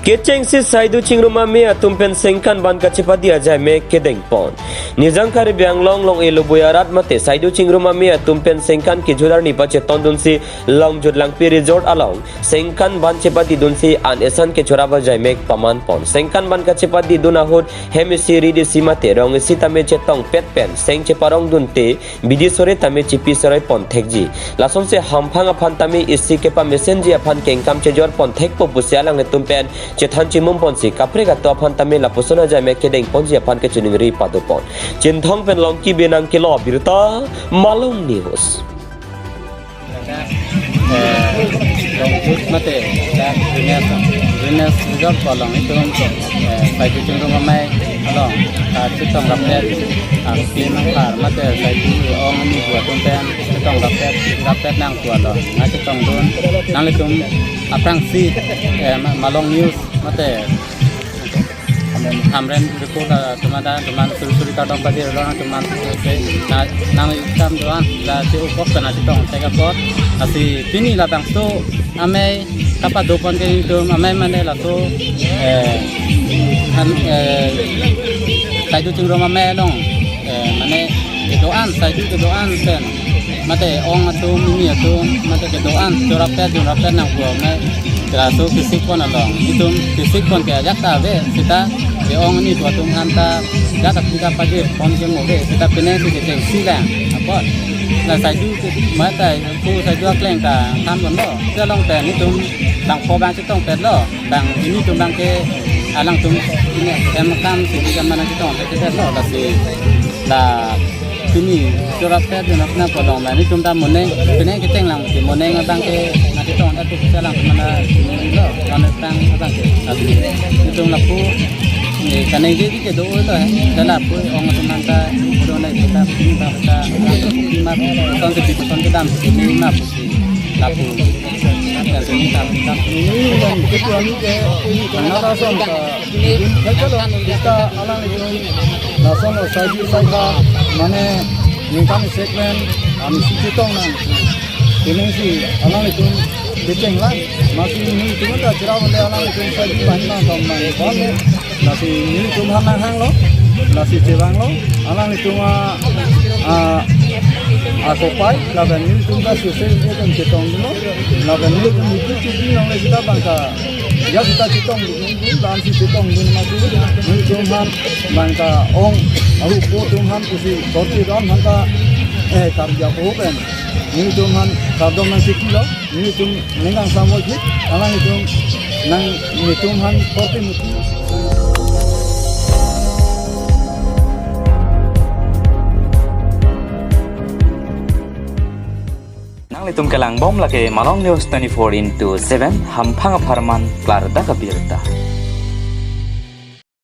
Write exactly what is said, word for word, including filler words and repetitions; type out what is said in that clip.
Kechengsi Saidu Chingrum Amei atum pen sengkan ban kachepadi ajai mek kedeng pon. Nijang Karbi Anglong along Eloboi arat mate Saidu Chingrum Amei atum pen sengkan kejut arni pachetondunsi Longjut Langpi Resort along sengkan ban chepadidunsi an esan kechorap ajai mek paman pon. Sengkan ban kachepadidun ahut hem isi rit isi mate rong isi tame chetongpet pen seng cheparongdunte bidi sore tame chipi sore pon thekji. Lasonsi hamphang aphan tame isi kepamesenji aphan kengkam chejor pon thekpo pusi alanglitum pen chethan chimum ponsi kaprek atum aphan tame lapuson ajai mek kedeng ponji aphan kachiningri pado pon. Chinthong pen Longki Benang kelo birta, Malong News. Eh, Longjut mate, dak Venus, Venus Resort along itum, eh, Saidu Chingrum Amei along, ah, chetong rapet, ah, si nangkar mate Saidu ong ani dua atum pen chetong rapet, rapet nangpu along, nangchetongdun, nanglitum aphrangsi, eh, Ma-, Malong News mate Hamren report, ah, teman dah, teman suri suri kadong padi orang teman se na nang itam doan la si ukok kena chetong tega pot. Asi pini labangso amei kapado pon ke itum amei mane laso, eh, an, eh, Saidu Chingrum Amei along, eh, mane kedo-an, Saidu kedo-an pen mate ong atum, ini atum, mate kedo-an chorapet, chorapet nangpu amei. Laso kesik pon along, itum kesik pon ke ajat ta ave, seta ke ong ani dua atum aphan ta ajat aphi kapajir pon ke mo ave, seta pine si kechengsi lang apot. La Saidu ke mata ko Saidu akleng ta than ponlo. Seta along pen itum bang pho bang chetongpetlo, bang ini atum bang ke alangtum ini hem kam si di kamana chetongpetlo, lasi la pini chorapet dun apna kolong la nelitum ta moning, pine keteng lang ke moning abang ke nangchetong ta tuk sa lang mana lo, mana tang abang ke. Tapi nelitum lapu, eh, kanai ke ke do lo, eh. Dah lapu ong atum aphan ta, do na kita, kita, kita, kita, ma, son ke, son kedam, ini ma, lapu. Ini kan, ini kan, ini kan, ini kan, ini kan, Kita alanglitum lason Saidu Saidu mane ningkan segmen kami si chetong nang. Ini si alanglitum kecheng lang. Masi nelitum ta chira mane alanglitum Saidu banna kam nang. Lasi nelitum aphan nanghanglo. Lasi chevanglo. Alanglitum a, a, akopai. Lapen nelitum ta suse nelitum chetonglo. Lapen nelitum itu cuti nang le kita bangka. Ya kita chetongdun, dan si chetongdun mati. Nelitum aphan bangka ong, ahupo atum aphan pusi, korte don aphan ta, eh, karja ko pen. Nelitum aphan kardom nangsikilo, nelitum ningkan samoi ki, alanglitum nang nelitum aphan korte muti. Nanglitum kelang bom lake Malong News twenty-four into seven, hamphang apharman klardak abirta.